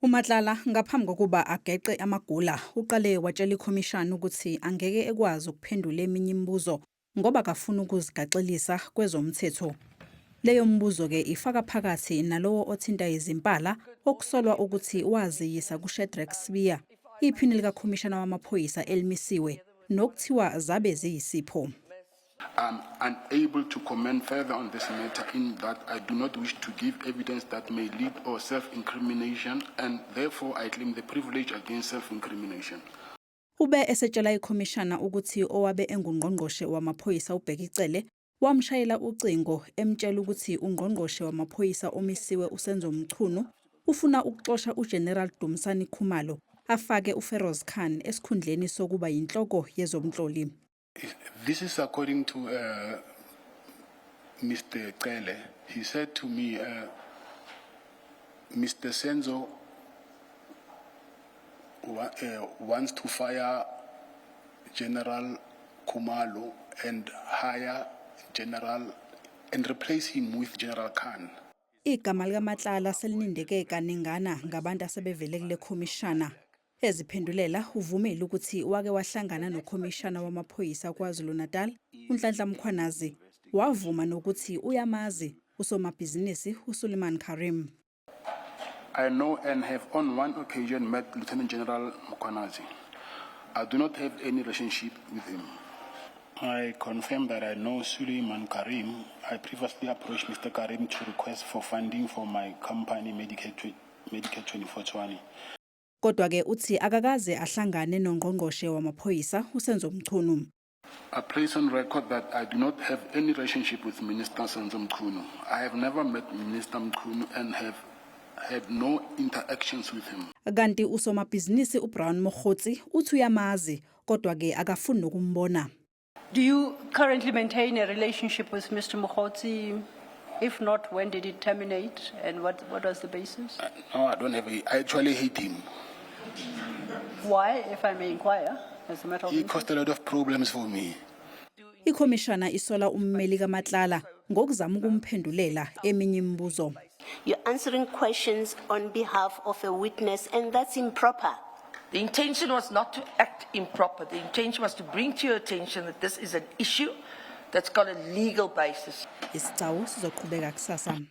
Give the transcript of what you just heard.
UMatlala ngaphambi kokuba ageqe amagula uqale watshela ikhomishana ukuthi angeke ekwazi ukuphendula eminye imibuzo ngoba akafuni ukuzigaxelisa kwezomthetho. Leyo mibuzo ke ifaka phakathi nalowo othinta izimpala okusolwa ukuthi waziyisa kuShadrack Sibiya, iphini likakhomishana wamaphoyisa elimisiwe nokuthiwa zabe ziyisipho. I'm unable to comment further on this matter in that I do not wish to give evidence that may lead or self-incrimination, and therefore I claim the privilege against self-incrimination. Ube esetshela ikhomishana ukuthi owabe engungqongqoshe wamaphoyisa uBheki Cele wamshayela ucingo emtshela ukuthi ungqongqoshe wamaphoyisa omisiwe uSenzo Mchunu ufuna ukuxosha uGeneral Dumisani Khumalo afake uFeroz Khan esikhundleni sokuba yinhloko yezomhloli. This is according to Mr. Cele. He said to me, "Mr. Senzo wants to fire General Khumalo and hire General and replace him with General Khan." Igama likaMatlala selinindeke kaningana ngabantu asebevele kule khomishana. Eziphendulela uvumile ukuthi wake wahlangana nokhomishana wamaphoyisa KwaZulu-Natal uNhlanhla Mkhwanazi, wavuma nokuthi uyamazi usomabhizinisi uSuleiman Karim. I know and have on one occasion met Lieutenant General Mkhwanazi. I do not have any relationship with him. I confirm that I know Suleiman Karim. I previously approached Mr. Karim to request for funding for my company, Medicare 2420. Kodwa ke uthi akakaze ahlangane nongqongqoshe wamaphoyisa uSenzo Mchunu. I place on record that I do not have any relationship with Minister Senzo Mchunu. I have never met Minister Mchunu and have had no interactions with him. Kanti usomabhizinisi uBrown Mogotsi uthi uyamazi kodwa ke akafuni nokumbona. Do you currently maintain a relationship with Mr. Mogotsi? If not, when did it terminate and what was the basis? No, I don't have a, I actually hate him. Why, if I may inquire, as a matter of He interest? Caused a lot of problems for me. Ikhomishana isola ummeli kaMatlala ngokuzama ukumphendulela eminye imibuzo. You're answering questions on behalf of a witness, and that's improper. The intention was not to act improper. The intention was to bring to your attention that this is an issue that's got a legal basis. Isigcawu sizoqhubeka kusasa.